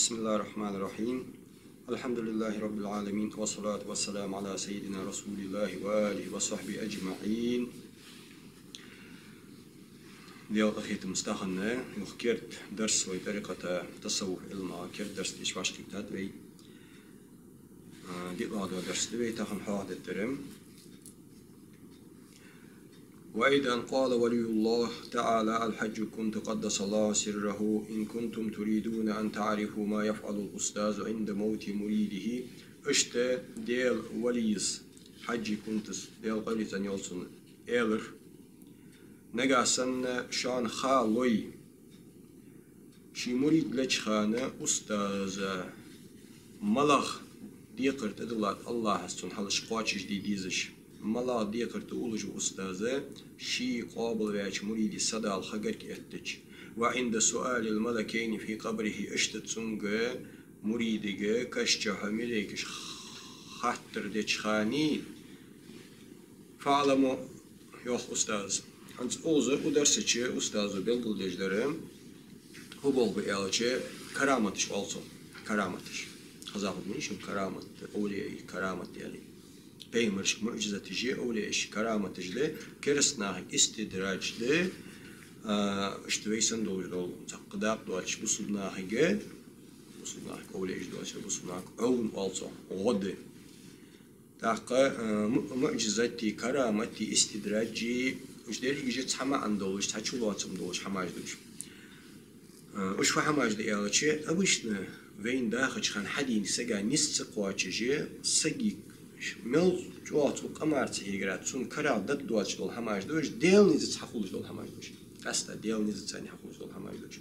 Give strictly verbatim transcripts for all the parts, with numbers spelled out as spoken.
بسم الله الرحمن الرحيم. الحمد لله رب العالمين، والصلاة والسلام على سيدنا رسول الله وآله وصحبه أجمعين. Даьла къахетамца тахан юха керда дарс вай тӀарикъата тасаввуф Ӏилма керда дарс деш вӀашагӀкхийттад вай. А, диълагӀа дола дарс да вай тахан хьоахадергдар. وإذا قال ولي الله تعالى الحاج كنت قدس الله سره: إن كنتم تريدون أن تعرفوا ما يفعل الأستاذ عند موت مريده. Иштта Даьла валийс, Хьажжи Кунтас, Даьла къайле цӀенйойла цун, аьлар: нагахь санна шоана ха лой, ший мурид леча хана устаза малагӀа декхар тӀадиллад Аллахьас цун хьалхашка кхоачашде дезаш, малагӀа декхар тӀауллаш ва устаза ший къоабалваьча мурида са дала ха гарга эттача, وعند سؤال الملكين في قبره, иштта цунга, муридага, каша чу малейкаша хаттар деча хана, فاعلموا, йоах устаза. ХӀанз укхаза укх дарса чу устазо белгалдеш дар, фу болх ба аьлча, караматаш оал цох. Караматаш. Хеза хургда шоана карамат, овлияий карамат аьле. Пайхамарашка муӀжизаташ я, овлияашка караматаш да, кераста нахага истидраж да, а, иштта вай санна долаш дола, цхьаккха дакъа доацаш бусалба нахага, бусалба нахага овлияаш доацаш, бусалба нахага Ӏовна оал цох, гӀо да. ТӀаккха, э, му-, муӀжизати, карамати, истидраджи, уж дерригаш а цхьа маӀан долаш, цхьа чулоацам долаш хӀамаш да уж. Э, уж фу хӀамаш да аьлча, обычно вайна дахача хана хьадийна сага низ ца кхоачаш, сага мел чӀоагӀа цун къамаьл ца хьийгара, цун карагӀ дат доацаш дола хӀамаш да уж, Даьла низаца хьахулаш дола хӀамаш да уж. Къаьстта Даьла низаца хьахулаш дола хӀамаш да уж.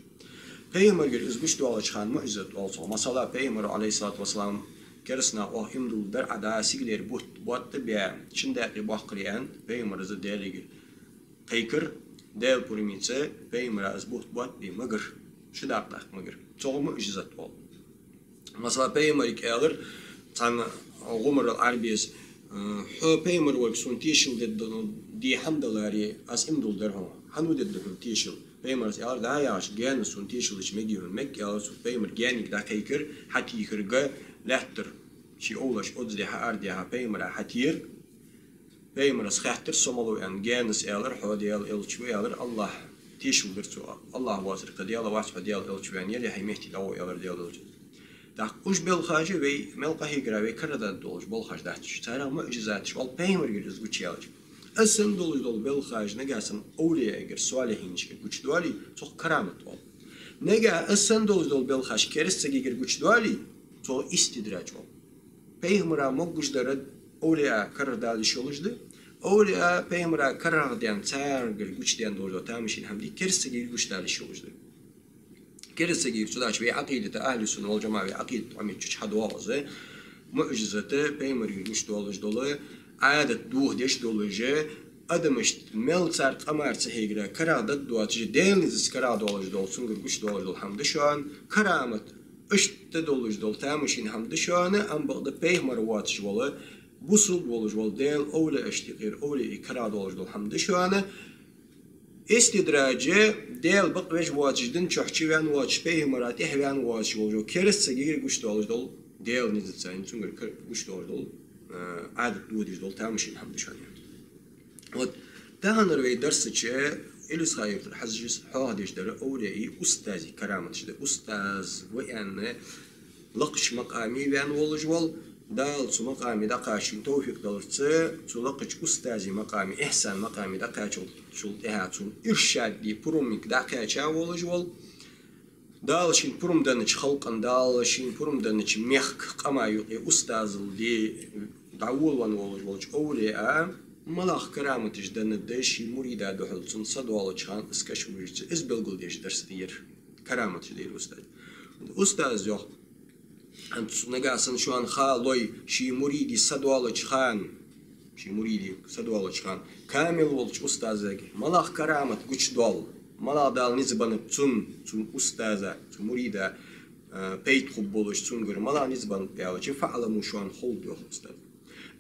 Пайхамарагара из гучадоалача хана муӀжизат оал цох. Масала, Пайхамара, عليه الصلاة والسلام, кераста наха оаха иман дулларгдар, Ӏа да сигалера бутт ботта баь, шин даькъе боаккхарий аьнна, Пайхамара из Даьлагара кхайкар, Даьла пурамаца Пайхамара из бутт ботта бе магар, ши дакъа даккха магар. Цох муӀжизат оал. Масала, Пайхамарага аьлар цхьан гӀумарал Ӏарбес: «Хьо пайхамар волга сона тешал де, де хӀама даларе, аз иман дулларгдар хьона. ХӀана дергда хьона тешал?» Пайхамара аьлар: «Да, яхаш, гаьнас сона тешал дича мегаргдий хьона?» «Мег», аьлар цо. Пайхамара гаьнага дӀакхайкар, хьатехар га лаьттара, ший овлаш оццадехьа, арадаьха Пайхамара хьатера. Пайхамара хаьттар: «Со малув?» аьнна. Гаьнас аьлар: «Хьо Даьла элча ва», аьлар. Аллахь тешал дир цо. Аллахь воацар кхы Даьла вац, хьо Даьла элча ва аьнна, яле хьай метте дӀагӀо, аьлар Даьла элчано. ТӀаккха уж белхаш вай мел къахьийгара, вай карагӀдоалаш болхаш дац уж. Царех муӀжизаташ оал, Пайхамарагара из гучаяьлча. Из санна долаш дола белхаш нагахь санна овлияагара, солихьинашкара гучадоале, цох карамат оал. Нагахь из санна долаш дола белхаш кераста сагагара гучадоале, цох истидраджи оал. Пайхамара могаш дар овлияа карагӀдала йиш йолаш да. Овлияа Пайхамара карагӀдаьнна, царгара гучадаьнна долаш дола тамашийна хӀама дий, кераста сагагара гучадала йиш йолаш да. Кераста сагагара цудухьа вай Ӏакъидата, ахьлу сунна вал жамаӀа вай Ӏакъидата Ӏомадаьча чу хьадоагӀа из, муӀжизат Пайхамарагара гучадоалаш дола, Ӏадат дохадеш долаш, адамашта мел цар къамаьл ца хьийгара, карагӀ дат доацаш, Даьла низаца карагӀдоалаш дола, цунгара гучадоалаш дола хӀама да шоана, карамат. Иштта долаш дола тамашийна хӀама да шоана, амма бакъда пайхамар воацаш вола, бусалба волаш вола, Даьла овлияашта юкъера овлияий карагӀдоалаш дола хӀама да шоана. Истидраджи, Даьла бакъвеш воацаш, дин чу чувена воацаш, пайхамара тӀехьавена воацаш волаш вола, кераста сагагара гучадоалаш дола, Даьла низаца, цунгара кар-, гучадоалаш дола, а, Ӏадат дохадеш дола тамашийна хӀама да шоана. Вот, таханара вай дарса чу Илисха-Юртара Хьажас хьоахадеш дар овлияий, устазий караматаш да. Устаз ва аьнна лакхача макъаме вена волаш вола, Дала цу макъаме дӀакхача шийна товфикъ даларца, цу лакхача устазий макъаме, ихьсан макъаме дӀакхаьчачул тӀехьагӀа цунна иршад де, пурам мига дӀакхаьча волаш вола, Дала шийна пурам деннача халкъа, Дала шийна пурам деннача мехка, къама юкъе устазал де дӀаволавенна волаш волча овлияа малагӀа караматаш деннад ший мурида духьал, цунна са доалача хана из каша вижача, из белгалдеш дарс да ер. Караматаш да ер устазий. Устаз йоах: «ХӀанз нагахь санна шоана ха лой, ший мурида са доалача хана, ший мурида са доалача хана, камил волча устазага малагӀа карамат гучадоал, малагӀа Дала низ беннаб цунна, цу устаза, цу мурида, а, пайда хургболаш цунгара малагӀа низ беннаб аьлча, فاعلموا, шоана ховлда, йоах устаза.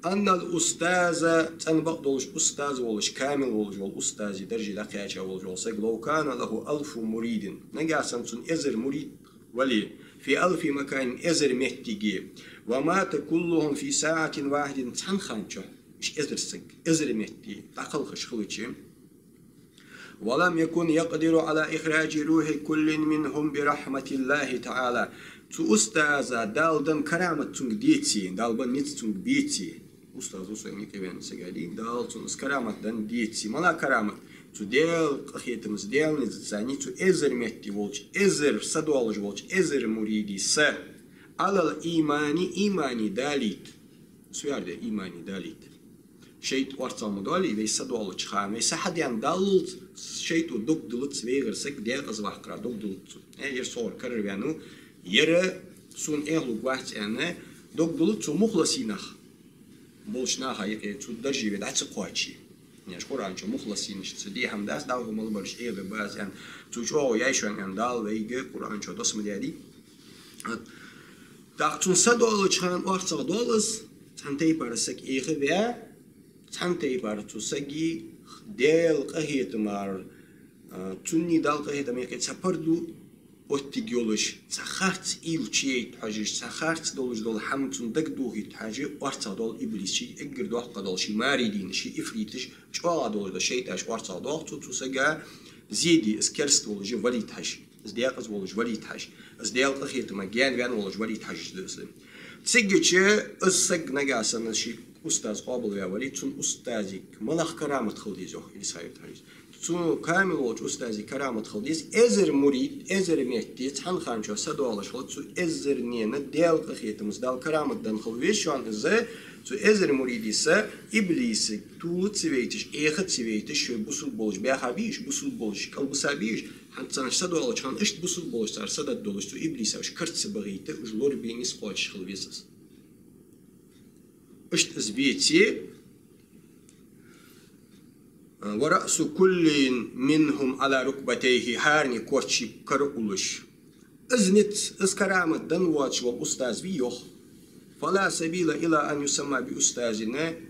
أن الأستاذ, цӀена бакъдолаш устаз волаш, камил волаш вола устазий дарже дӀакхаьча волаш вола саг, لو كان له ألف مريد, нагахь санна цун эзар мурид вале, في ألف مكان, эзар меттиге. ومات كلهم في ساعة واحدة, цхьан хана чу. Уж эзар саг, эзар метте дӀакхалхаш хилча. ولم يكن يقدر على إخراج روح كل منهم برحمة الله تعالى. Цу устаза Дала денна карамат цунга деце, Дала бенна низ цунга беце. Устаз ва со юкъе ваьнна саг аьле, Дала цунна из карамат денна деце. МалагӀа карамат? Цу Даьла къахетамца, Даьла низаца цу эзар метте волча, эзар са доаллаш волча, эзар муриде са. على الإيمان, имане далийта. Со яр да имане далийта. ШайтӀа орцагӀ ма доалий, вай са доаллача хана, вай са хьадена даллалца, шайтӀо дог диллац вайгӀар саг декъаза ваккхара, дог диллац цо. Э, ер согӀар карара ваьннав, ер сона эхь лургвац аьнна, дог диллац цо мухласинех болча наха юкъе, цу дарже вай дӀа ца кхоаче. Неш Къуръан чу мухласинашца дехьа ма дац, дӀахо мел бараш эхь бе беза аьнна, цу чӀоагӀо яй шоана аьнна, Дала вайга Къуръан чу дос ма даьдий. ТӀаккха цун са доаллача хана орцагӀ доал из, цхьан тайпара саг эхь ваь, цхьан тайпара цу сага Даьла къахетамара, а, цунна Дала къахетам яхе цхьа парду оттиг йолаш, цхьа харц уйла чуйайта хьожаш, цхьа харц долаш дола хӀама цунна дагадохийта хьожаш, орцагӀ доал иблис, ший эггара доккха дола, ший маридий, ший ифриташ, чӀоагӀа долаш дола шайтӀаш орцагӀ доал цо цу сага, зе де, из кераста волаш валийта хьожаш, из декъаза волаш валийта хьожаш, из Даьла къахетама гаьна ваьнна волаш валийта хьожаш да из. Цигача из саг нагахьа санна ший устаз къоабалваь вале, цун устазага малагӀа карамат хила деза йоах, или схьайода хьожаш. Цу камил волча устазага карамат хила деза, эзар мурид, эзар метте, цхьан хана чу са доаллаш хилча, цу эзарнена Даьла къахетамца Дала карамат денна хила веза шоана из, цу эзар муриде са, иблисага тӀа ца вайташ, эхь ца вайташ, шоай бусалба болаш баьха бий уж, бусалба болаш кӀалбиса бий уж, хӀанз царна са доаллача хана иштта бусалба болаш цар са даддолаш, цу иблиса уж кара ца багӀийта, уж лорабе низ кхоачаш хила веза из. Иштта из беце, ورأس كل منهم على ركبتيه, хӀаране корчий кара уллаш. Из низ, из карамат денна воацаш вола устаз вий йоах. فلا سبيل إلى أن يسمى بأستاذ,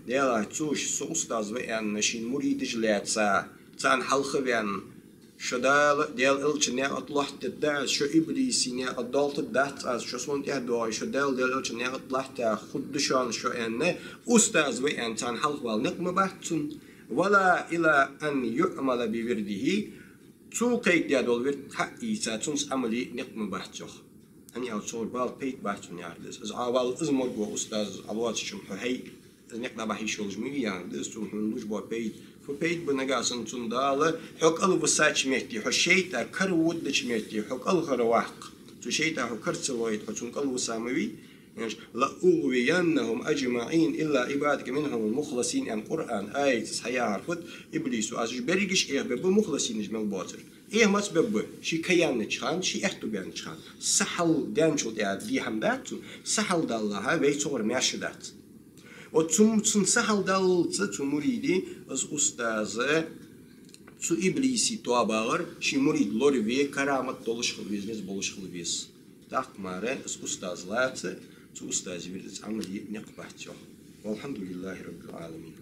Даьлахьа, цо шийна со устаз ва аьнна, шийна муридаш лаьца, царна хьалха ваьнна, шо Дала, Даьла элчан наькъа тӀа лоаттадергдац, шо иблиса наькъа тӀа долтаргдац аз, шо сона тӀехьа доагӀе, шо Дала, Даьла элчан наькъа тӀа латта хургда шоана шо аьнна, устаз ва аьнна, царна хьалха вала никъ ма бац цунна. ولا إلى أن يعمل بورده, цо кхайкадаь дола вирд хьаийца, цунца Ӏамал е никъ ма бац йоах. ХӀана аьлча цох бала пайда бац цунна яхар да из. Из Ӏа валла, из морг ва устаз, Ӏа воацача хана хьо хьай из никъ дӀабахьа йиш йолаш ма вий яхар да из, цунна хьона луш бола пайда. Фу пайда ба нагахьа санна цунна Дала, хьо кӀалвисача метте, хьо шайтӀа кара водача метте, хьо кӀалхарваккха. Цу шайтӀа хьо кара ца вахийта, хьо цунна кӀалвиса ма вий. Иш, لأغوينهم أجمعين إلا عبادك منهم المخلصين, аьнна Къуръан аятаца хьаяхар фуд, иблисо: аз уж берригаш эхь-бергба, мухласинаш мел боацар. Эхь маца бергба? Ший каяннача хана, ший аьттув баьннача хана. Са хьалдаьнначул тӀехьа дехьа ма дац цун, са хьалдаллалехьа вай цогара маьрша дац. Вот цун, цун са хьалдаллалца цу мурида, из устаза цу иблиса тоабагӀар ший мурид лораве, карамат долаш хила веза, низ болаш хила веза. ТӀаккха мара из устаз лаца, цу устаза вирдаца Ӏамал е никъ бац йоах. والحمد لله رب العالمين.